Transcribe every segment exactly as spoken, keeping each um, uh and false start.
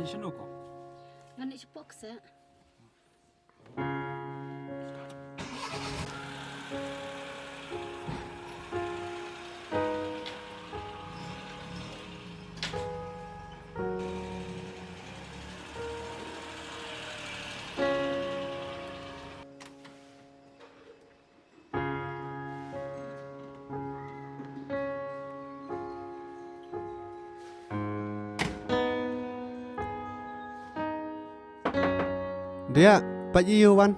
Shano ko? Ngan ïa shipok sa. Dia, pait ïa u wan.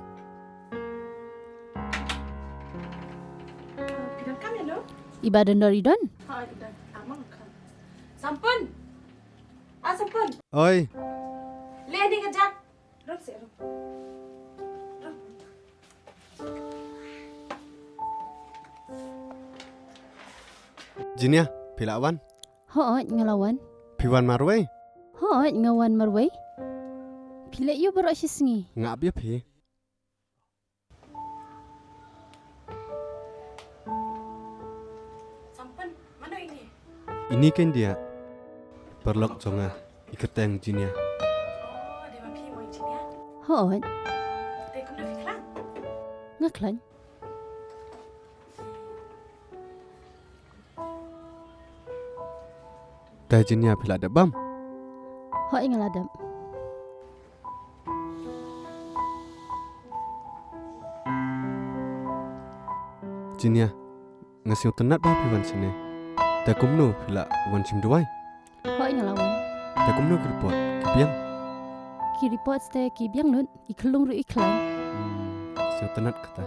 Phi donkam ïa no? I Bah Dondor i don? Ha, i don. Amang kan. Sampun. Ah, Sampun. Oi. Leh ni ka jak. Rung seh, rung. Rung. Jinia, phi la wan? Hooid, nga la wan. Phi wan marwei? Hooid, nga wan marwei. Phi leh ïa u baroh shi sngi? Nga ap ïa phi. Sampun, mano ini? Ini kan dia. Paralok jong nga, i kyrteng Jinia. Oh, dei ma phi mo Jinia? Hooid. Te kumno phi khlaiñ? Nga khlaiñ. Te Jinia phi la dep bam? Hooid nga la dep. Jinia, nga sngewtynnat ba phi wan shane. Te kumno phi la wan shim dawai? Hooid nga la wan. Te kumno ki report? Ki biang? Ki report te ki biang lut. I khyllung ruh i khlaiñ. Hmm, sngewtynnat kata.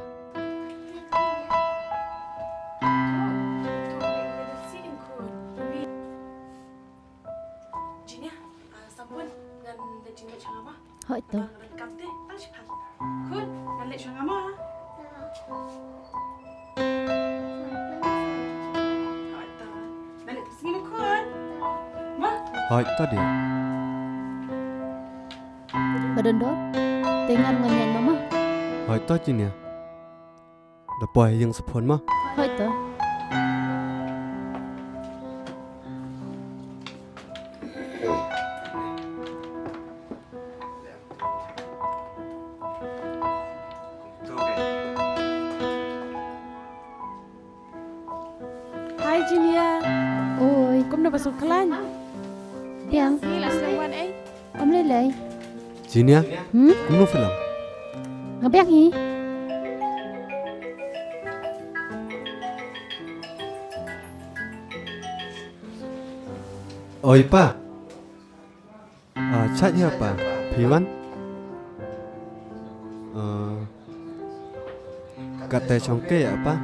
Jinia, ah, Sampun, ngan leit jingmut sha nga ma. Hooid to. Ngan kam te tang shipang. Khun, ngan leit sha nga ma. Hooid to. Ngan leit sngi ma khun. Ma. Hooid to dia. Ba Dondor, te ngan ngan ïaid ma ma. Hooid to Jinia. Da poi ha ïing sa phone ma. Hooid to. Hai Jinia. Oi. Kumno ba sngewkhlaiñ? Biang. Ni la slem wan ei. Ym lei lei. Jinia? Hmm? Kumno phi long? Nga biang hi. Oi pa. Ah, shait hi pa. Phi wan? Ah, katte shong ke ïa pa?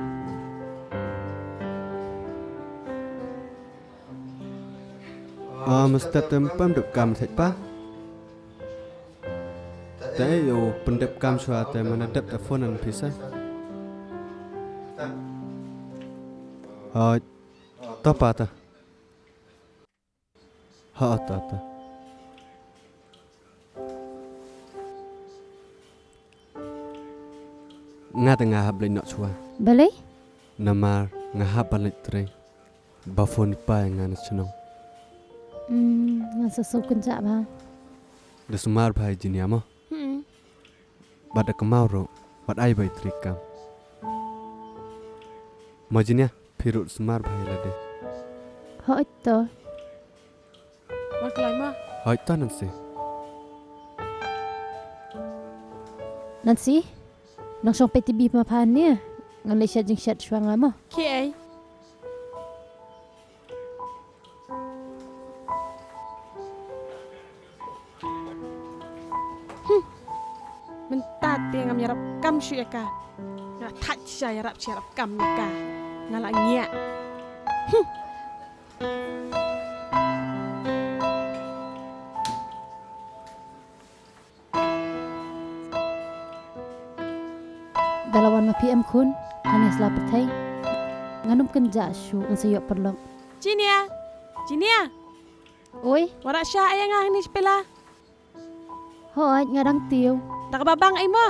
Ah, mynstep te ym pyn dep kam thait pa. Te ïoh pyndep kam shuwa te mane dep te phone an phi sa. Hooid. To pa ta. Ha ta ta. Nga te nga hap leit noh shuwa. Balei? Namar nga hap ban leit trei. Ba phone i pa ïa nga na shnong. Hmm, nga sa sngewkynjah bha. Da sumar bha ïa Jinia mo. Hmm. Bad da kynmaw ruh wat ai ba i trei kam. Mo Jinia, phi ruh sumar bha ïa lade. Hooid to. Wan kloi mo. Hooid to Nancy. Nancy, nang shong peit T V ma pha ne? Ngan leit shet jingshet shuwa nga mo. Ki ei. Hmm. Mynta te ngam ïarap kam shuh ïa ka. Nga thait sha ïarap sha ïarap kam ïa ka. Nga la ngiah. Hmm. Da la wan ma phi em khun, hangne sla pyrthei. Ngan ym kynjah shuh, ngan sa ïoh paralok. Jinia! Jinia! Oi? Wanrah sha ïa nga hangne shipela. Hooid, nga dang tiew. Da kaba bang ei mo.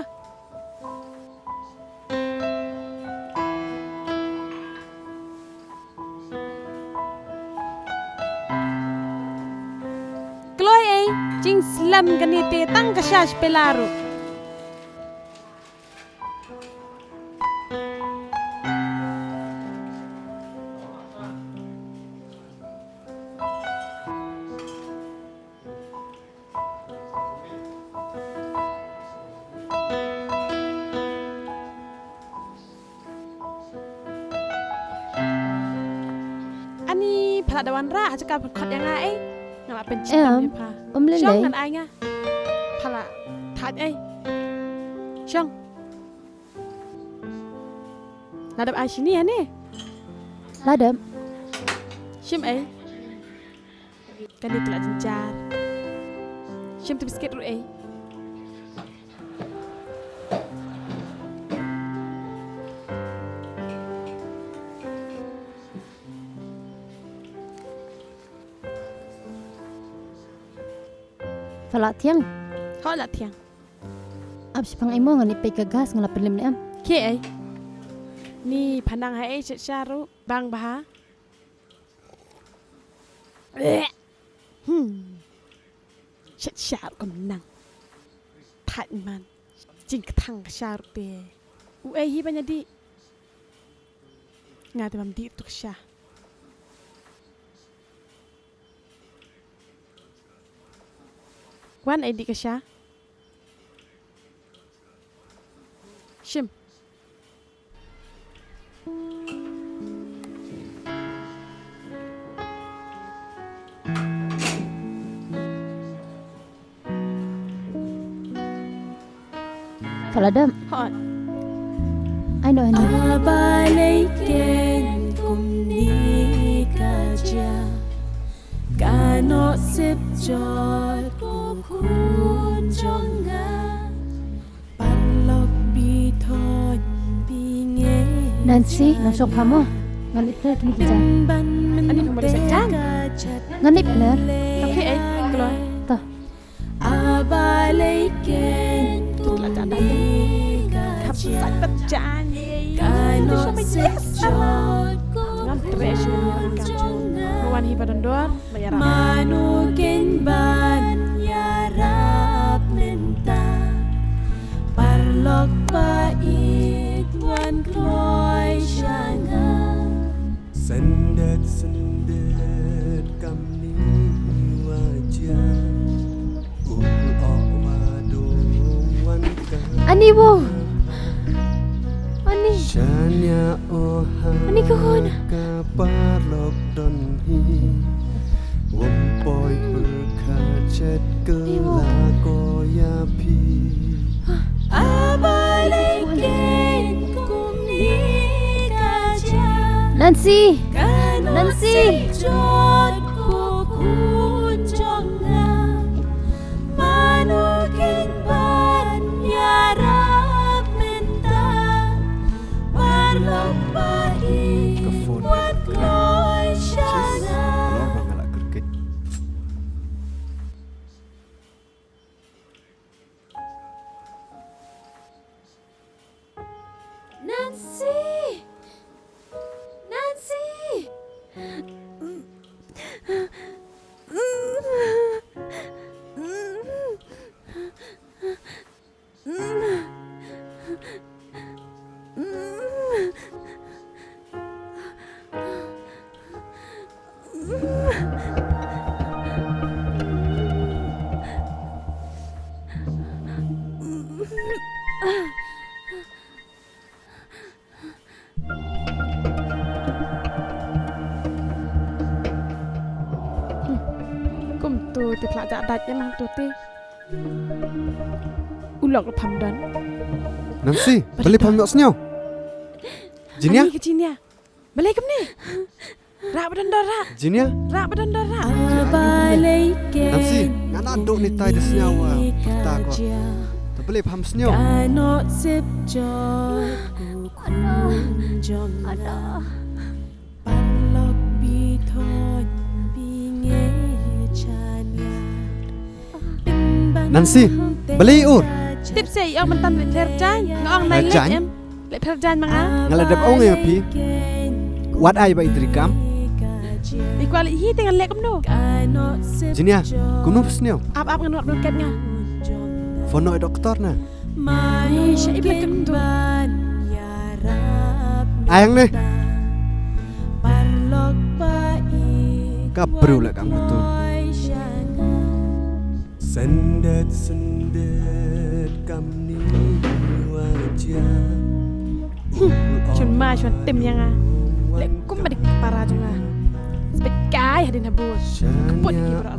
Kloi ei. Jingslem kane te tang ka sha shpela ruh. Ani pha la da wanrah ha jaka pynkhot ïa nga ei. Nga la pynshit tam ïa pha. Em, um lei lei. Shong ngan ai nga. Pha la thait ei. Shong. La dep ai shini ha ne? La dep. Shim ei. Kane te la jynjar. Shim te biskit ruh ei. Pha la thiang? Ho la thiang. Ap shipang ei mo, ngan ïa peit ka gas, nga la pynlip ne em. Khie ei. Ni pha nang ha ei shet sha ruh bang bha. Hmm. Shet sha ruh kam nang. Thait man. Jingkthang ka sha ruh te. U ei hi ban ïa dih. Nga te bam dih tu ka sha. Wan ei dih ka sha. Shim. Ka la dep. Hot. Ai no, ai no. Aba lei ken kumne ka jia. Ka noh sip jot ko khun jong nga. Paralok bi thon bi ngeit. Nancy, nang shong pha mo. Ngan ïa pynlip kine ki jaiñ. Ani pynlip kine ki jaiñ. Ngan ïa pynlip. Okay, eh, kloi. To. Aba lei ken kumne ka jia. Ka noh sip jot ko khun jong nga. Wan hi ba don dor. Mano ken ban ïarap mynta. Paralok ba ïeit wan kloi sha nga. Syndet syndet kam ni wa jia. U ok wa dong wan ka. Ani wo. Ani. Shania o ha. Ani ka hon. Ka paralok don hi. Wom poi pyrkhat chet kylla ko ïa phi. Aba lei ken kumne ka jia. Nancy. Nancy. Jot ko khun jong nga. Mano ken ban ïarap mynta. Paralok ba ïeit wan kloi sha nga. Ka phone ka la kyrkit. Nancy! Nancy! Kumto te pla ja dait em hangto te. U lok pham don. Nancy, balei pham ïohsngew? Jinia? Ani ka Jinia. Balei kumne? Rah ba don dor rah. Jinia? Rah ba don dor rah. Nancy, nga naduh ni tai da sngew, ah, kata ko. Te balei pham sngew? Aduh. Aduh. Nancy, balei ur? Tip se ïa mynta leh pher jaiñ. Nga ong nai leh em. Leh pher jaiñ ma nga. Nga la dep ong ïa phi. Wat ai ba i trikam. I kwah leit hi te ngan leh kumno? Jinia, kumno phi sniew? Ap ap ngan wad ngan ket nga. Phone noh ïa doktor na. Ai, sha ip leh kumto. Ai hangne. Ka briew leh kam kumto. Sendit sendit kam ni wa jia. Hmm, shun ma shun tim ïa nga. Leh kumba dik para jong nga. Spet kai hadien habud. Kput ki bra.